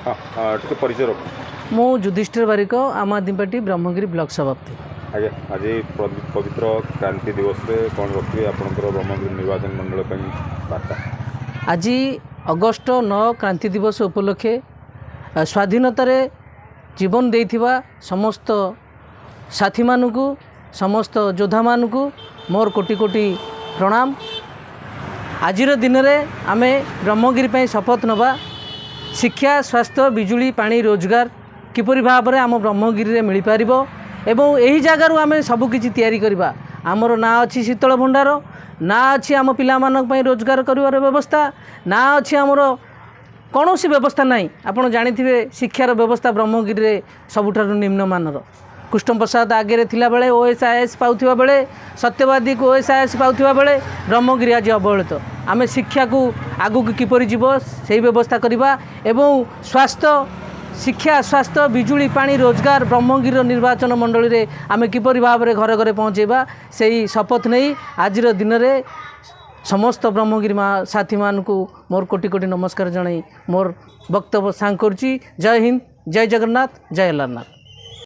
ହଁ, ଟିକେ ପରିଚୟ ରଖ। ମୁଁ ଯୁଧିଷ୍ଠିର ବାରିକ, ଆମ ଆଦମୀ ପାର୍ଟି ବ୍ରହ୍ମଗିରି ବ୍ଲକ ସଭାପତି। ଆଜ୍ଞା, ଆଜି ପବିତ୍ର କ୍ରାନ୍ତି ଦିବସରେ କ'ଣ ରଖିବେ ଆପଣଙ୍କର ବ୍ରହ୍ମଗିରି ନିର୍ବାଚନ ମଣ୍ଡଳ ପାଇଁ ବାର୍ତ୍ତା? ଆଜି ଅଗଷ୍ଟ 9 କ୍ରାନ୍ତି ଦିବସ ଉପଲକ୍ଷେ ସ୍ୱାଧୀନତାରେ ଜୀବନ ଦେଇଥିବା ସମସ୍ତ ସାଥୀମାନଙ୍କୁ, ସମସ୍ତ ଯୋଦ୍ଧାମାନଙ୍କୁ ମୋର କୋଟି କୋଟି ପ୍ରଣାମ। ଆଜିର ଦିନରେ ଆମେ ବ୍ରହ୍ମଗିରି ପାଇଁ ଶପଥ ନେବା। ଶିକ୍ଷା, ସ୍ୱାସ୍ଥ୍ୟ, ବିଜୁଳି, ପାଣି, ରୋଜଗାର କିପରି ଭାବରେ ଆମ ବ୍ରହ୍ମଗିରିରେ ମିଳିପାରିବ ଏବଂ ଏହି ଜାଗାରୁ ଆମେ ସବୁକିଛି ତିଆରି କରିବା। ଆମର ନାଁ ଅଛି ଶୀତଳ ଭଣ୍ଡାର, ନା ଅଛି ଆମ ପିଲାମାନଙ୍କ ପାଇଁ ରୋଜଗାର କରିବାର ବ୍ୟବସ୍ଥା, ନା ଅଛି ଆମର କୌଣସି ବ୍ୟବସ୍ଥା ନାହିଁ। ଆପଣ ଜାଣିଥିବେ, ଶିକ୍ଷାର ବ୍ୟବସ୍ଥା ବ୍ରହ୍ମଗିରିରେ ସବୁଠାରୁ ନିମ୍ନମାନର। କୃଷ୍ଣପ୍ରସାଦ ଆଗରେ ଥିଲାବେଳେ ଓଏସ୍ ଆଇଏସ୍ ପାଉଥିବା ବେଳେ, ସତ୍ୟବାଦୀକୁ ଓଏସ୍ ଆଇଏସ୍ ପାଉଥିବା ବେଳେ ବ୍ରହ୍ମଗିରି ଆଜି ଅବହେଳିତ। ଆମେ ଶିକ୍ଷାକୁ ଆଗକୁ କିପରି ଯିବ ସେହି ବ୍ୟବସ୍ଥା କରିବା ଏବଂ ସ୍ୱାସ୍ଥ୍ୟ, ଶିକ୍ଷା, ସ୍ୱାସ୍ଥ୍ୟ, ବିଜୁଳି, ପାଣି, ରୋଜଗାର ବ୍ରହ୍ମଗିରିର ନିର୍ବାଚନ ମଣ୍ଡଳୀରେ ଆମେ କିପରି ଭାବରେ ଘରେ ଘରେ ପହଞ୍ଚାଇବା, ସେହି ଶପଥ ନେଇ ଆଜିର ଦିନରେ ସମସ୍ତ ବ୍ରହ୍ମଗିରି ମା ସାଥୀମାନଙ୍କୁ ମୋର କୋଟି କୋଟି ନମସ୍କାର ଜଣାଇ ମୋର ବକ୍ତବ୍ୟ ସାଙ୍ଗ କରୁଛି। ଜୟ ହିନ୍ଦ, ଜୟ ଜଗନ୍ନାଥ, ଜୟ ଅଲାରନାଥ।